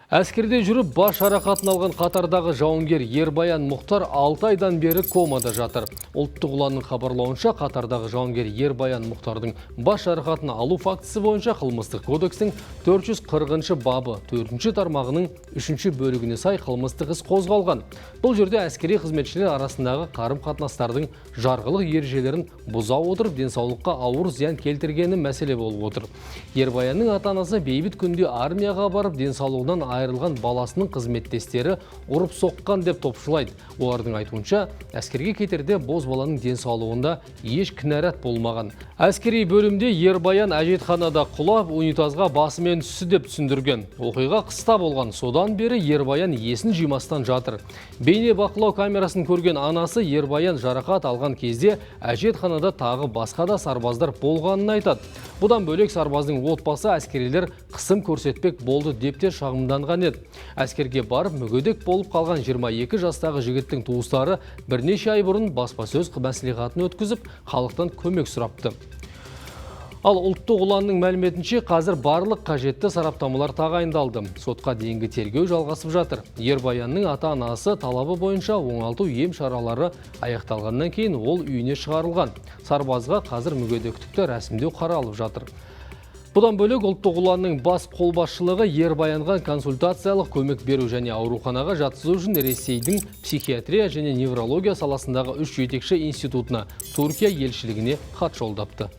Әскерде жүріп бас жарақатын алған қатардағы жауынгер Ербаян Мұхтар 6 айдан бері комада жатыр. Ұлттық ұланның хабарлауынша, қатардағы жауынгер Ербаян Мұхтардың бас жарақатын алу фактісі бойынша қылмыстық кодекстің 440 бабы 4 тармағының 3 бөлігіне сай қылмыстық іс қозғалған. Бұл жерде әскери қызметшілер арасындағы қарым-қатынастардың жарғылық ережелерін бұза отырып, денсаулыққа ауыр зиян келтіргені мәселе болып отыр. Ербаянның ата-анасы бейбіт күнде армияға барып, денсаулығынан айырылған баласының қызметтестері ұрып соққан деп топшылайды. Олардың айтуынша, әскерге кетерде бозбаланың денсаулығында еш кінәрат болмаған. Әскери бөлімде Ербаян әжетханада құлап, унитазға басымен түсті деп түсіндірген. Оқиға қыста болған. Содан бері Ербаян есін жимастан жатыр. Бейне бақылау камерасын көрген анасы Ербаян жарақат алған кезде әжетханада тағы басқа да сарбаздар болғанын айтады. Бұдан бөлек, сарбаздың отбасы әскерилер қысым көрсетпек болды деп те шағымданған еді. Әскерге барып, мүгедек болып қалған 22 жастағы жігіттің туыстары бірнеше ай бұрын баспасөз мәслихатын өткізіп, халықтан көмек сұрапты. Ал Ұлттық ұланның мәліметінше, қазір барлық қажетті сараптамалар тағайындалды. Сотқа дейінгі тергеу жалғасып жатыр. Ербаянның ата-анасы талабы бойынша оңалту ем шаралары аяқталғаннан кейін ол үйіне шығарылған. Сарбазға қазір мүгедектікті рәсімдеу қаралып жатыр. Бұдан бөлек, Ұлттық ұланның бас қолбасшылығы Ербаянға консультациялық көмек беру және ауруханаға жатқызу үшін Ресейдің психиатрия және неврология саласындағы үш жетекші институтына, Түркия елшілігіне хат жолдапты.